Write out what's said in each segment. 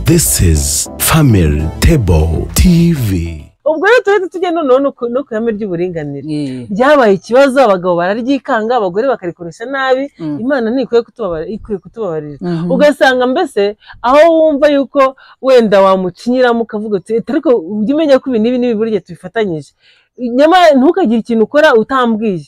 This is Family Table TV. Ubwo rero turetse tujya noneho no ku ihame ry'uburinganire. Byabaye ikibazo, abagabo bararyikanga, abagore bakarikoresha nabi. Imana ntikwiye kutubabarira, ikwiye kutubabarira. Ugasanga mbese aho wumva yuko wenda wamucinyiramo ukavuga uti ariko ujye umenya ko ibi n'ibi n'ibi burya tubifatanyije, nyamara ntukagire ikintu ukora utambwiye,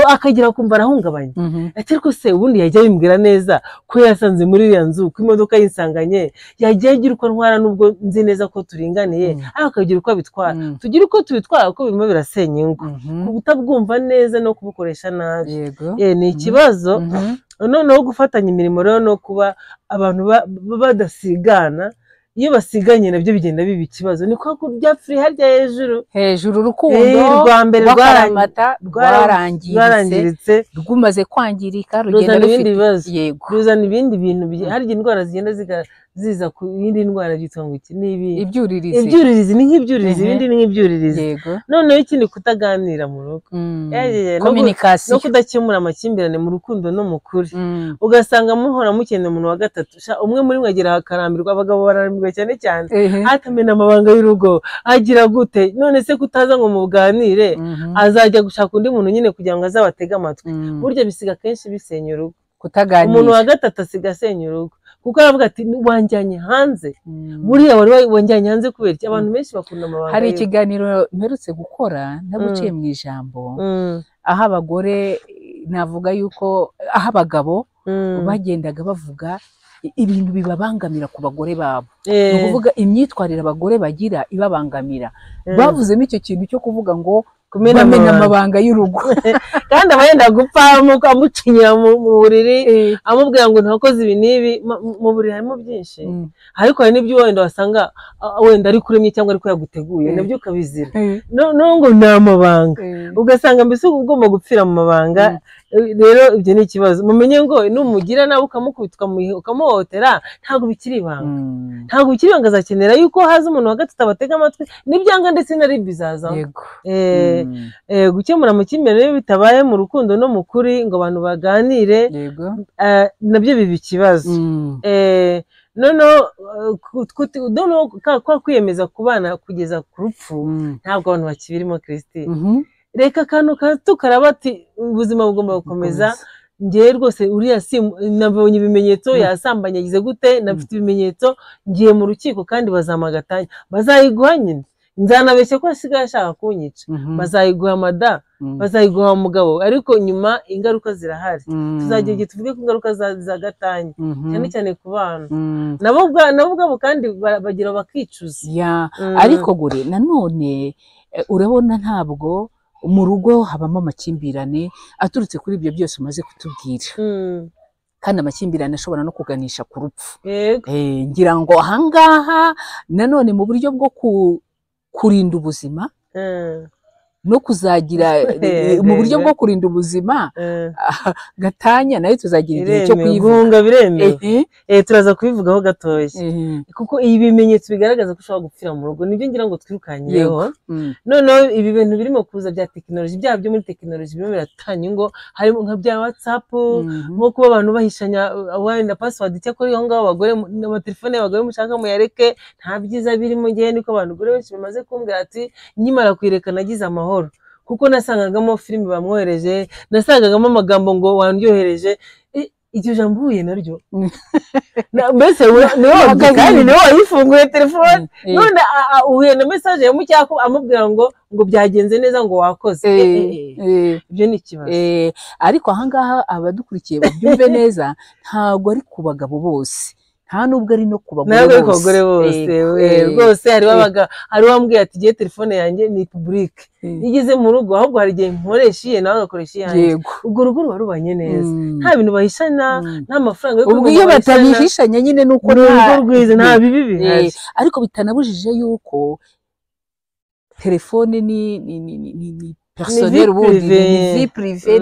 akagira kumva arahungabanye. Ariko se ubundi yajya abimbwira neza ko yasanze muri iriya nzu, ko imodoka yinsanganye, yajya agira uko ntwara nubwo nzi neza ko turinganiye, ariko akagira uko abitwara. Tugira uko tubitwara kuko birimo birasenya ingo. Kutabwumva neza no kubukoresha nabi ni ikibazo. Noneho gufatanya imirimo rero no kuba abantu badasigana, iyo basiganye nabyo bigenda biba ikibazo. Ni kwa kurya free harya hejuru hejuru urukundo rwa mbere rwarangiritse, rwumaze kwangirika, rugenda rufite ibindi bibazo, ruzana ibindi bintu. Harya indwara zigenda ziza ku yindi ndwara byitwa ngo iki ni ibyuririzi. Ibyuririzi ni nk'ibyuririzi, ibindi ni nk'ibyuririzi. Noneho ikindi kutaganira mu rugo, communication, no kudakemura amakimbirane mu rukundo no mu kuri. Ugasanga muhora mukeneye umuntu wa gatatu, umwe muri mwe agira akarambirwa, abagabo bararambirwa cyane cyane, atamena amabanga y'urugo, agira gute none se kutaza ngo muganire, azajya gushaka undi muntu nyine kugira ngo azabatege amatwi. Burya bisiga kenshi bisenya urugo. Kutaganira, umuntu wa gatatu asiga asenya urugo, kuko aravuga ati wanjyanye hanze, buriya wari wanjyanye hanze kubera iki? Abantu benshi bakunda amabanga. Hari ikiganiro mperutse gukora naguciye mu ijambo, aho abagore navuga yuko aho abagabo bagendaga bavuga ibintu bibabangamira ku bagore babo, ni ukuvuga imyitwarire abagore bagira ibabangamira. Bavuzemo icyo kintu cyo kuvuga ngo kumena amabanga y'urugo, kandi aba yenda gupfa amucinyira mu buriri, amubwira ngo ntakoze ibi n'ibi. Mu buriri harimo byinshi, ariko hari n'ibyo wenda wasanga wenda ari kuremye cyangwa ariko yaguteguye, nabyo ukabizira. No ngo ni amabanga, ugasanga mbese ugomba gupfira mu mabanga. Rero ibyo ni ikibazo. Mumenye ngo numugira nawe ukamukubita ukamuhotera, ntabwo bikiri ibanga, ntabwo bikiri ibanga. Azakenera yuko haza umuntu wa gatatu abatega amatwi, n'ibyanga ndetse na ribi izazamo. Gukemura amakimbirane bitabaye mu rukundo no mu kuri ngo abantu baganire, nabyo biba ikibazo. Noneho kwa kwiyemeza kubana kugeza ku rupfu, ntabwo abantu bakibirimo. Christine, reka akantu tukaraba ati ubuzima bugomba gukomeza. Ngewe rwose uriya si nabonye ibimenyetso, yasambanye agize gute, nafite ibimenyetso, ngiye mu rukiko kandi bazamagatanya, bazayiguha nyine, nzanabeshya ko asigaye ashaka kunyica, bazayiguha mada, bazayiguha mugabo, ariko nyuma ingaruka zirahari. Tuzagira igihe tuvuge ku ngaruka za gatanya, cyane cyane ku bana, nabo ubwabo kandi bagira bakicuza. Ariko gore nanone urabona ntabwo mu rugo habamo amakimbirane aturutse kuri ibyo byose umaze kutubwira, kandi amakimbirane ashobora no kuganisha ku rupfu. Ngira ngo ahangaha nanone mu buryo bwo kurinda ubuzima no kuzagira mu buryo bwo kurinda ubuzima gatanya nayo tuzagira igihe cyo kuyivuga. Biremewe, turaza kubivugaho gatoya, kuko ibi bimenyetso bigaragaza ko ushobora gupfira mu rugo nibyo ngira ngo twirukanyireho. Noneho ibi bintu birimo kuza bya tekinoloji, byaba byo muri tekinoloji birimo biratanya ingo, harimo nka bya WhatsApp, nko kuba abantu bahishanya wenda password, cyakora aho ngaho abagore amatelefone y'abagore mushaka muyareke, nta byiza birimo. Ngewe niko abantu benshi bamaze kumbwira ati nkimara kuyireka nagize amahoro, kuko nasangagamo filime bamwohereje, nasangagamo amagambo ngo wandyohereje, iryo jambo uhuye naryo mbese kandi niwe wayifunguye telefone, none uhuye na message ya mucyako amubwira ngo byagenze neza ngo wakoze. Ibyo ni ikibazo. Ariko ahangaha abadukurikiye babyumve neza, ntabwo ari ku bagabo bose, nta nubwo ari no ku bagore bose rwose. Hari wambwiye ati giye telefone yanjye ni public, igeze mu rugo ahubwo hari igihe nkoresha iye nawe agakoresha iyanjye, ubwo urugo ruba rubanye neza, nta bintu bahishana, nta mafaranga yo ubwo iyo batabihishanya nyine nuko urugo rwiza nta bibi bihari. Ariko bitanabujije yuko telefone ni personnel, ubundi ni vie privée,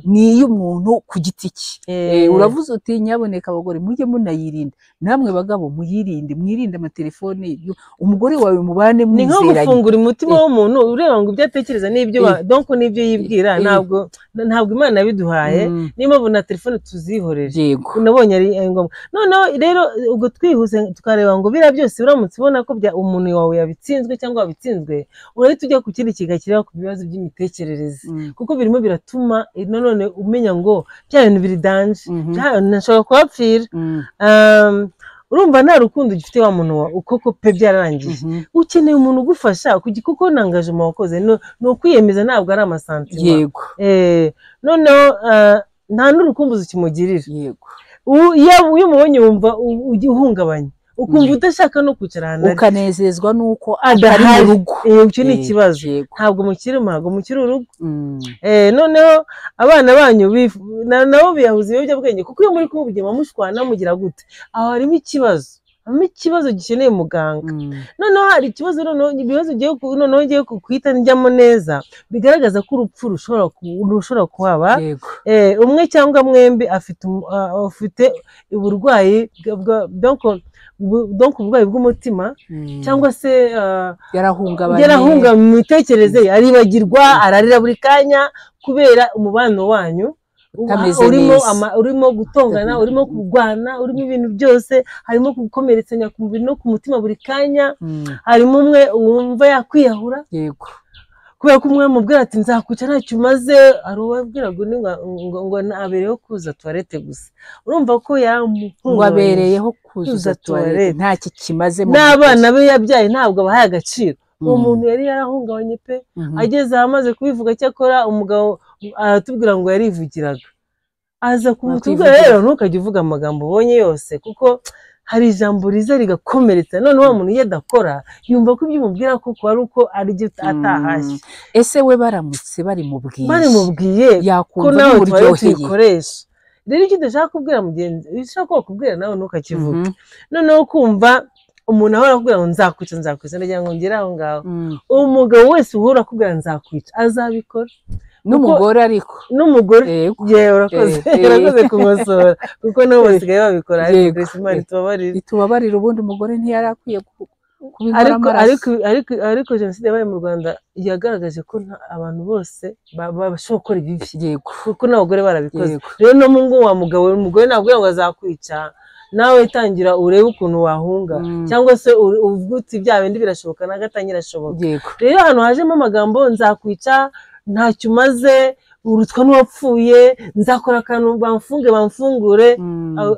ni iy'umuntu ku giti cye. Uravuze uti nyaboneka abagore mujye munayirinda, namwe bagabo muyirinde, mwirinde amatelefone, umugore wawe mubane mwizeranye. Ni nko gufungura umutima w'umuntu ureba ngo ibyo atekereza n'ibyo donc n'ibyo yibwira, ntabwo Imana yabiduhaye. Niyo mpamvu na telefone tuzihorere, unabonye ari ngombwa. Noneho rero ubwo twihuse tukareba ngo biriya byose uramutse ubona ko umuntu wawe yabitsinzwe cyangwa wabitsinzwe, urahita ujya ku kindi kigakira ku bibazo by'imitekerereze, kuko birimo biratuma nanone umenya ngo bya bintu biri danje, ntashobora kuhapfira. Urumva nta rukundo ugifite wa muntu wawe koko pe, byararangiye. Ukeneye umuntu ugufasha kuko nangaje mu wakoze ni ukwiyemeza, ntabwo ari amasantima. Yego. Noneho nta n'urukumbuzi ukimugirira. Yego. Iyo umubonye wumva uhungabanye, ukumva udashaka no kwicara ahantu, ukanezezwa nuko atari mu rugo. Icyo ni ikibazo, ntabwo mukiri ntabwo mukiri urugo. Noneho abana banyu nabo biyahuza ibiyobyabwenge, kuko iyo muri kumubwira mushwana mugira gute, aho harimo ikibazo, harimo ikibazo gikeneye muganga. Noneho hari ikibazo, noneho ibibazo noneho ngiye kuhita njyamo neza, bigaragaza ko urupfu rushobora kuhaba. Umwe cyangwa mwembi afite uburwayi donc uburwayi bw'umutima, cyangwa se yarahungabanye mu mitekerereze, aribagirwa, ararira buri kanya kubera umubano wanyu urimo gutongana, urimo kurwana, urimo ibintu byose, harimo gukomeretsanya ku mubiri no ku mutima buri kanya. Harimo umwe wumva yakwiyahura. Yego. Kubera ko umwe amubwira ati nzakwica ntacyo umaze, hari uwabwira ngo abereyeho kuzuza toilette gusa. Urumva ko ngo abereyeho kuzuza toilette ntacyo kimaze, n'abana be yabyaye ntabwo abahaye agaciro. Uwo muntu yari yarahungabanye pe, ageze ahamaze kubivuga. Cyakora umugabo aratubwira ngo yarivugiraga, aza kumutubwira rero ntukajye uvuga amagambo ubonye yose, kuko hari ijambo riza rigakomeretsa. None wa muntu iyo adakora yumva ko ibyo umubwira koko ari uko aribyo atahashye. Ese we baramutse barimubwiye ko nawe tuyikoresha. Rero icyo udashaka kubwira mugenzi, icyo ushaka kubwira nawe ntukakivuge. Noneho kumva umuntu ahora akubwira ngo nzakwica nzakwica, ndagira ngo ngere aho ngaho. Umugabo wese uhora akubwira nzakwica azabikora. N'umugore ariko n'umugore yewe urakoze kumosora, kuko nabo basigaye babikora. Ariko Imana itubabarire, ubundi umugore ntiyari akwiye kubikora amaraso. Ariko jenoside yabaye mu Rwanda yagaragaje ko abantu bose bashobora gukora ibibi, kuko n'abagore barabikoze. Rero no mu ngo wa mugabo, umugore ntabwo ngo azakwica, nawe tangira urebe ukuntu wahunga, cyangwa se uvuga uti bya bindi birashoboka n'agatangira ashoboka. Rero ahantu hajemo amagambo nzakwica, ntacyo umaze, urutwa n'uwapfuye, nzakora akantu bamfunge bamfungure,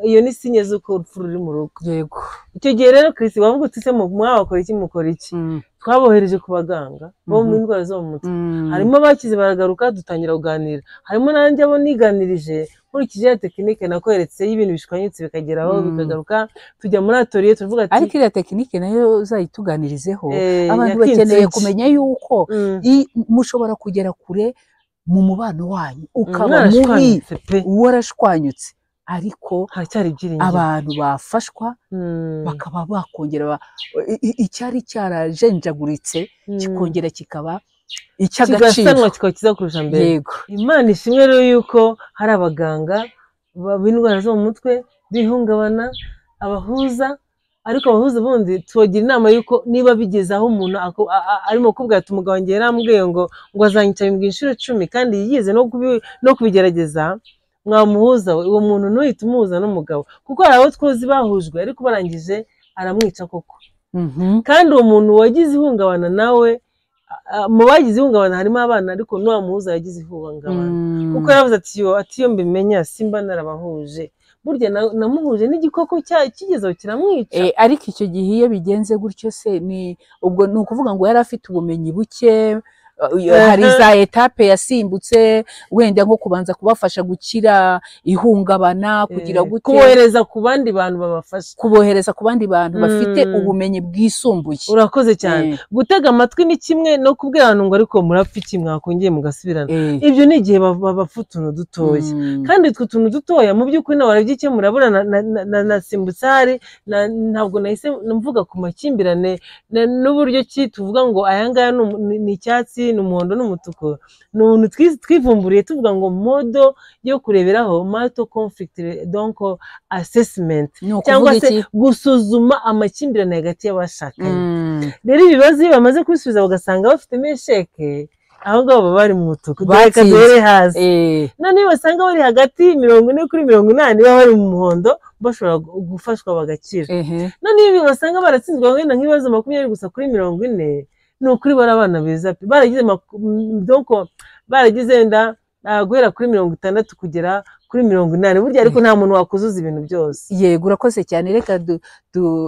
iyo ni sinye z'uko urupfu ruri mu rugo. Yego. Icyo gihe rero Chris wavuga uti se mwabakora iki mukora iki, twabohereje ku baganga bo mu ndwara zo mu mutwe, harimo abakize baragaruka dutangira kuganira, harimo nanjye abo niganirije nkurikije ya tekinike nakweretse y'ibintu bishwanyutse bikageraho bikagaruka, tujya muri atoriye tuvuga ati ariko iriya tekinike nayo uzayituganirizeho, abantu bakeneye kumenya yuko mushobora kugera kure mu mubano wanyu ukaba mubi warashwanyutse, ariko abantu bafashwa bakaba bakongera icyari cyarajenjaguritse kikongera kikaba icy'agaciro, kikaba kiza kurusha mbere. Imana ishimwe rero yuko hari abaganga b'indwara zo mu mutwe bihungabana, abahuza. Ariko abahuza bundi tubagira inama yuko niba bigeze aho umuntu arimo kubwira ati umugabo wanjye yarambwiye ngo azanyica inshuro 10 kandi yize no kubigerageza, mwamuhuza uwo muntu ntuhite umuhuza n'umugabo, kuko hari abo twuzi bahujwe ariko barangije aramwica koko. Kandi uwo muntu wagize ihungabana nawe, mu bagize ihungabana harimo abana, ariko n'uwamuhuza yagize ihungabana, kuko yaravuze ati iyo mbimenya simba narabahuje, burya namuhuje n'igikoko kigezeho kiramwica. Ariko icyo gihe iyo bigenze gutyo se ni ubwo ni ukuvuga ngo yari afite ubumenyi buke, hari za etape yasimbutse, wenda nko kubanza kubafasha gukira ihungabana, kugira gute, kubohereza ku bandi bantu babafasha, kubohereza ku bandi bantu bafite ubumenyi bwisumbuye. Urakoze cyane. Gutega amatwi ni kimwe no kubwira abantu ngo ariko murapfa iki mwakongeye mugasubirana, ibyo ni igihe bapfa utuntu dutoya, kandi utwo tuntu dutoya mu by'ukuri nawe warabyikemura. Buriya nasimbutse hari ntabwo nahise mvuga ku makimbirane n'uburyo ki tuvuga ngo aya ngaya ni icyatsi n'icyatsi, ni umuhondo n'umutuku. Ni ubuntu twivumburiye tuvuga ngo model yo kureberaho marital conflict donc assessment, cyangwa se gusuzuma amakimbirane hagati y'abashakanye. Rero ibibazo iyo bamaze kubisubiza bagasanga bafitemo échec, aho ngaho baba bari mu mutuku, reka duhere hasi. Noneho basanga bari hagati 40 kuri 80, baba bari mu muhondo, bashobora gufashwa bagakira. Noneho basanga baratsinzwe wenda nk'ibibazo 20 gusa kuri 40, ni ukuri bari abana beza pe, baragize donc baragize wenda guhera kuri 60 kugera kuri 80 burya, ariko nta muntu wakuzuza ibintu byose. Yego, urakoze cyane. Reka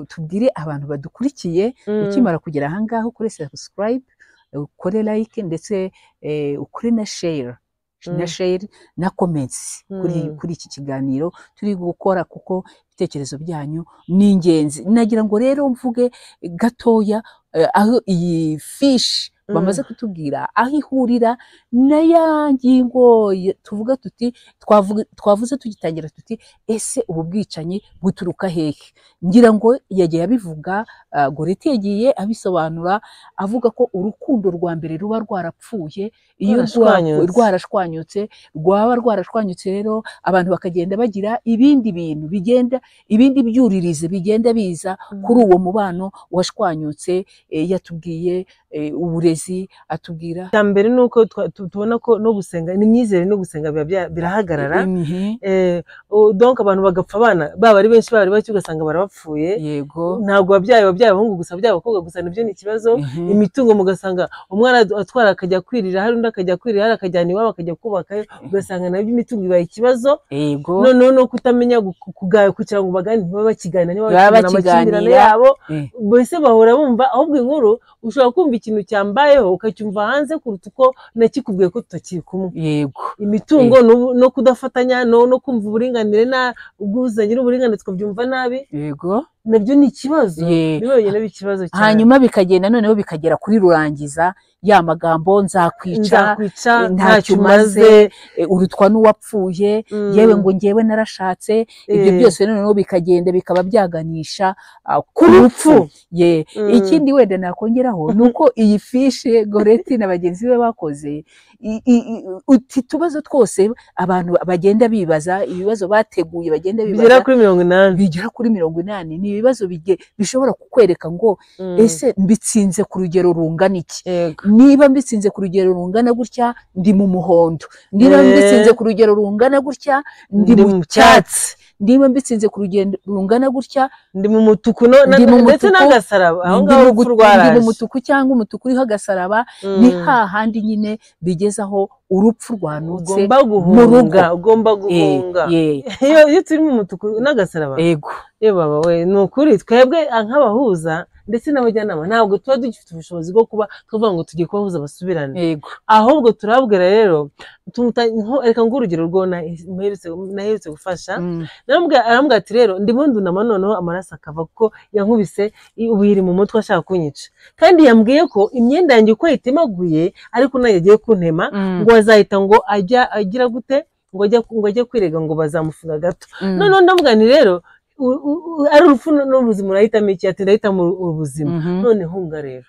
tubwire abantu badukurikiye, ukimara kugera aha ngaha ukore subscribe, ukore like, ndetse ukore na share na share na comments kuri iki kiganiro turi gukora, kuko ibitekerezo byanyu ni ingenzi. Nagira ngo rero mvuge gatoya aho iyi fiche bamaze kutubwira aho ihurira na ya ngingo tuvuga tuti twavuze tugitangira tuti ese ubu bwicanyi buturuka hehe? Ngira ngo yagiye abivuga, Goreti yagiye abisobanura avuga ko urukundo rwa mbere ruba rwarapfuye, iyo rwarashwanyutse, rwaba rwarashwanyutse rero abantu bakagenda bagira ibindi bintu bigenda, ibindi byuririze bigenda biza kuri uwo mubano washwanyutse. Yatubwiye uburezi, atubwira mbere nuko tubona ko no gusenga n'imyizere no gusenga birahagarara, donc abantu bagapfa abana baba ari benshi baba ari bake, ugasanga barabapfuye. Yego, ntabwo wabyaye abahungu gusa, wabyaye abakobwa gusa, nibyo ni ikibazo. Imitungo mugasanga umwana atwara akajya kwirira hari undi akajya kwirira hari akajyana iwabo akajya kubakayo, ugasanga nabyo imitungo ibaye ikibazo. Yego, noneho no kutamenya kugira ngo bagane, ntibaba bakiganira, ntibaba amakimbirane yabo, mbese bahora bumva ahubwo inkuru. Ushobora kumva ikintu cyambayeho ukacyumva hanze kuruta uko nakikubwiye ko tutakiri kumwe. Yego, imitungo no kudafatanya no kumva uburinganire na ubwuzuzanye n'uburinganire tukabyumva nabi. Yego, nabyo ni ikibazo, niba bigenda ikibazo cyane. Hanyuma bikagenda noneho bikagera kuri rurangiza ya magambo nzakwica, ntacyo umaze, urutwa n'uwapfuye, yewe ngo ngewe narashatse. Ibyo byose noneho bikagenda bikaba byaganisha ku rupfu. Ikindi wenda nakongeraho ni uko iyi fiche Goreti na bagenzi be bakoze, uti tubazo twose abantu bagenda bibaza, ibibazo bateguye bagenda bibaza bigera kuri 80, bigera kuri 80. Ni ibibazo bishobora kukwereka ngo ese mbitsinze ku rugero rungana iki? Niba mbitsinze ku rugero rungana gutya ndi mu muhondo, niba mbitsinze ku rugero rungana gutya ndi mu cyatsi, niba mbitsinze ku rugero rungana gutya ndi mu mutuku, ndetse n'agasaraba aho ngaho urupfu rwaraje, ndi mu mutuku cyangwa umutuku uriho agasaraba. Ni hahandi nyine bigezaho urupfu rwanutse mu rugo, ugomba guhunga. Iyo turi mu mutuku n'agasaraba, yego baba we, ni ukuri twebwe nk'abahuza ndetse n'abajyanama ntabwo tuba dufite ubushobozi bwo kuba tuvuga ngo tugiye kubahuza basubirane. Ahubwo turabwira rero, reka ngo urugero rwo naherutse gufasha, arambwira ati rero ndimo ndunama noneho amaraso akava kuko yankubise ubuhiri mu mutwe ashaka kunyica, kandi yambwiye ko imyenda yanjye uko yitemaguye ariko nayo yagiye kuntema, ngo azahita ngo ajya agira gute, ngo ajye kwirega ngo bazamufunga gato. Noneho ndamubwira nti rero ari urupfu n'ubuzima urahitamo iki? Ati ndahitamo ubuzima. None hunga rero.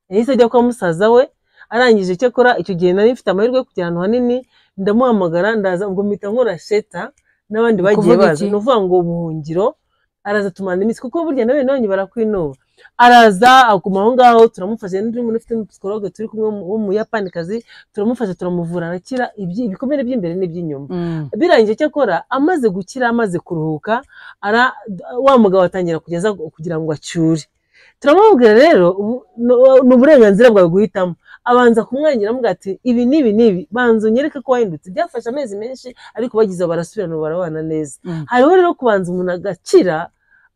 Yahise ajya kwa musaza we, arangije icyo akora icyo gihe nari mfite amahirwe yo kujya ahantu hanini, ndamuhamagara ndaza, ubwo mpita nkora sheta n'abandi bagiye baza, ni ukuvuga ngo ubuhungiro. Araza tumara iminsi kuko burya nawe nabonye barakwinuba, araza aguma aho ngaho turamufasha, n'undi muntu ufite psychologue turi kumwe w'umuyapanikazi, turamufasha turamuvura arakira ibikomere by'imbere n'iby'inyuma. Birangije cyakora amaze gukira amaze kuruhuka, wa mugabo atangira kugeza kugira ngo acyure. Turamubwira rero ni uburenganzira bwawe guhitamo. Abanza kumwangira amuga ati ibi n'ibi n'ibi, banza unyereke ko wahindutse. Byafashe amezi menshi ariko bagize barasubirana barabana neza. Hariho rero kubanza umuntu agakira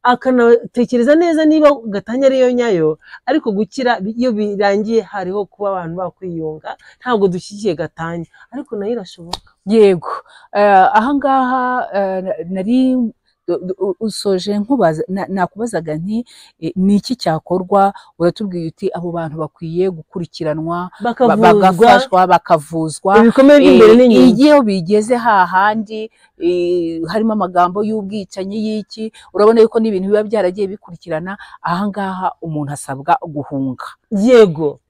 akanatekereza neza niba gatanya ariyo nyayo, ariko gukira iyo birangiye hariho kuba abantu bakwiyunga. Ntabwo dushyigikiye gatanya ariko nayo irashoboka. Yego, ahangaha nari usoje nkubaza, nakubazaga nti ni iki cyakorwa? Uratubwiye uti abo bantu bakwiye gukurikiranwa, bagafashwa, bakavuzwa ibikomere by'imbere n'inyuma. Iyo bigeze hahandi harimo amagambo y'ubwicanyi y'iki, urabona yuko n'ibintu biba byaragiye bikurikirana. Ahangaha umuntu asabwa guhunga. Yego,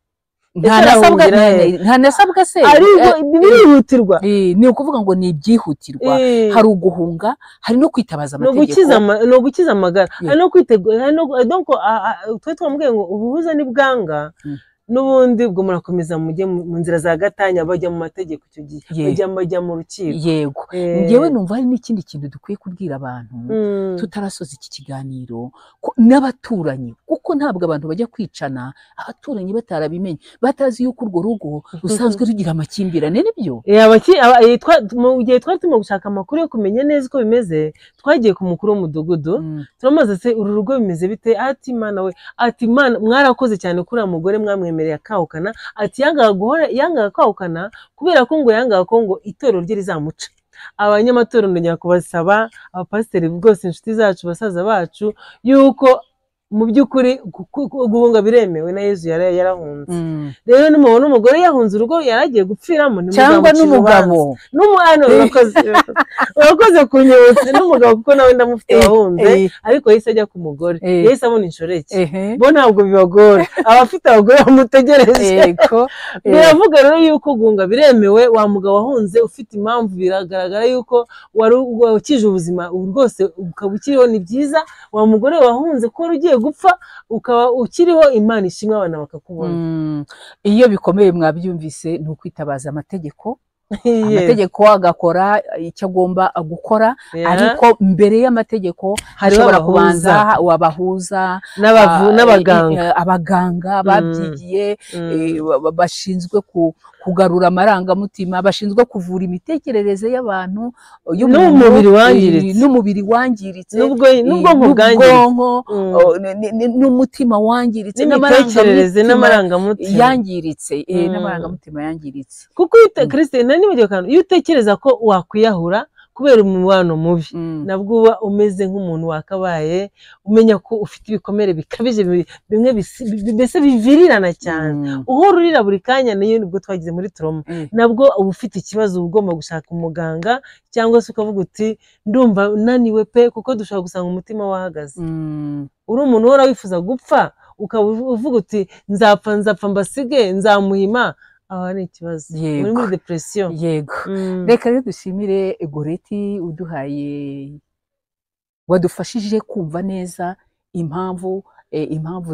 Ntanasabwa se birihutirwa. Ni ukuvuga ngo ni ibyihutirwa, hari uguhunga, hari no kwitabaza amategeko, ni ugukiza amagara, hari no kwitegura. Twe twamubwiye ngo ubuhuza ni bwanga, n'ubundi ubwo murakomeza mujye mu nzira za gatanya, bajya mu mategeko icyo gihe, bajya mu rukiko. Yego, ngewe numva hari n'ikindi kintu dukwiye kubwira abantu tutarasoza iki kiganiro, n'abaturanyi, kuko ntabwo abantu bajya kwicana abaturanyi batarabimenye, batazi yuko urwo rugo rusanzwe rugira amakimbirane. Nibyo, mu gihe twari turimo gushaka amakuru yo kumenya neza uko bimeze, twagiye ku mukuru w'umudugudu, turamaze se uru rugo bimeze bite? Ati Imana we, ati Imana mwarakoze cyane kuri uriya mugore mwamwemereye akahukana. Ati yangaga kwahukana kubera ko ngo yangaga ko ngo itorero rye rizamuca. Abanyamatorero ndongera kubasaba, abapasiteri rwose, inshuti zacu, basaza bacu, yuko mu by'ukuri guhunga biremewe, na Yezu yarahunze. Rero nimubona umugore yahunze urugo yaragiye gupfiramo, cyangwa n'umugabo, urakoze kunyibutsa n'umugabo, kuko nawe ndamufite wahunze, ariko yahise ajya ku mugore, yahise abona inshoreke. Bo ntabwo bibagora, abafite abagore bamutegereje. Biravuga rero yuko guhunga biremewe, wa mugabo wahunze ufite impamvu, biragaragara yuko wari ukije ubuzima rwose ukaba ukiriho, ni byiza. Wa mugore wahunze ko wari ugiye gupfa ukaba ukiriho, Imana ishimwe, abana bakakubona. Iyo bikomeye mwabyumvise, ni ukwitabaza amategeko. Amategeko agakora icyo agomba gukora, ariko mbere y'amategeko hashobora kubanza wabahuza n'abaganga, abaganga babyigiye, bashinzwe kugarura amarangamutima, bashinzwe kuvura imitekerereze y'abantu, n'umubiri wangiritse, n'ubwonko, n'umutima wangiritse, n'imitekerereze n'amarangamutima yangiritse, n'amarangamutima yangiritse. Kuko Christine, iyo utekereza ko wakwiyahura kubera umubano mubi, nabwo uba umeze nk'umuntu wakabaye umenya ko ufite ibikomere bikabije, bimwe mbese bivirirana cyane, uhora urira buri kanya, niyo nibwo twagize muri trauma, nabwo uba ufite ikibazo, uba ugomba gushaka umuganga, cyangwa se ukavuga uti ndumva naniwe pe, kuko dushobora gusanga umutima wahagaze. Uri umuntu uhora wifuza gupfa, ukaba uvuga uti nzapfa, nzapfa mbasige, nzamuhima, aho ni ikibazo, uri muri depression. Yego, reka rero dushimire Goreti uduhaye, wadufashije kumva neza impamvu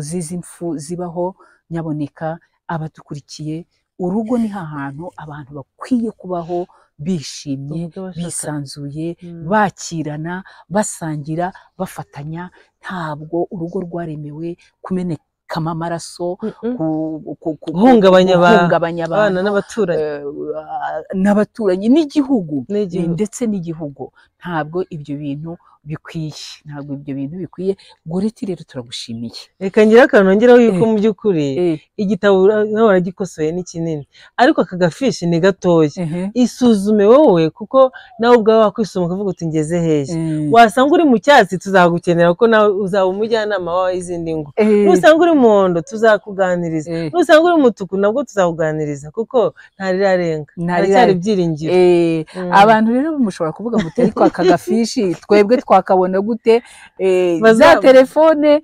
z'izi mfu zibaho. Nyaboneka abadukurikiye, urugo ni hantu abantu bakwiye kubaho bishimye, bisanzuye, bakirana, basangira, bafatanya. Ntabwo urugo rwaremewe kumeneka amaraso, guhungabanya abana n'abaturanyi n'igihugu, ndetse n'igihugu. Ntabwo ibyo bintu bikwiye, ntabwo ibyo bintu bikwiye. Goreti rero turagushimiye. Reka ngira akantu nongeraho yuko mu by'ukuri igitabo nawe waragikosoye ni kinini, ariko aka gafishi ni gatoya. Isuzume wowe, kuko nawe ubwawe wakwisoma ukavuga uti ngeze hehe. Wasanga uri mu cyatsi tuzagukenera, kuko nawe uzaba umujyanama w'izindi ngo. Nusanga uri muhondo tuzakuganiriza, nusanga uri mutuku nabwo tuzakuganiriza, kuko ntarirarenga, haracyari ibyiringiro. Abantu rero mushobora kuvuga muti ariko aka gafishi twebwe twakabona gute? Za telefone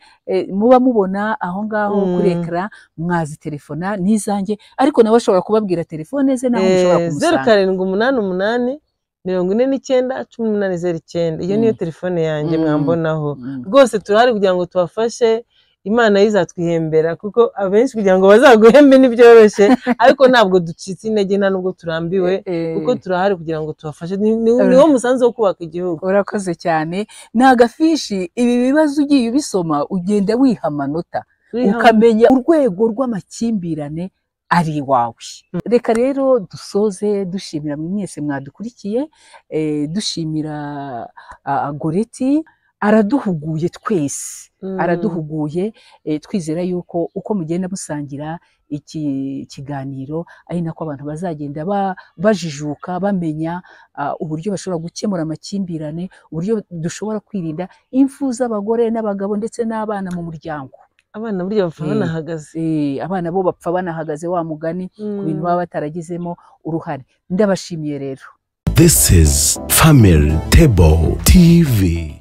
muba mubona aho ngaho kuri ekara, mwazitelefona n'izanjye, ariko nawe ashobora kubabwira telefone ze naho mushobora kumusanga. 0788 49 18 09, iyo niyo telefone yanjye mwambonaho. Rwose turahari kugira ngo tubafashe, Imana izatwihembera, kuko abenshi kugira ngo bazaguhembe ntibyoroshye, ariko ntabwo ducitse intege, nta nubwo turambiwe, kuko turahari kugira ngo tubafashe. Niwo musanzu wo kubaka igihugu. Urakoze cyane. Ni agafishi, ibi bibazo ugiye ubisoma ugenda wiha amanota, ukamenya urwego rw'amakimbirane ari iwawe. Reka rero dusoze dushimira mwese mwadukurikiye, dushimira Goreti, araduhuguye twese, araduhuguye. Twizera yuko uko mugenda musangira iki kiganiro ari nako abantu bazagenda bajijuka, bamenya uburyo bashobora gukemura amakimbirane, uburyo dushobora kwirinda impfu z'abagore n'abagabo ndetse n'abana mu muryango. Abana burya bapfa banahagaze, abana bo bapfa banahagaze, wa mugani, ku bintu baba bataragizemo uruhare. Ndabashimiye rero. This is Family Table TV.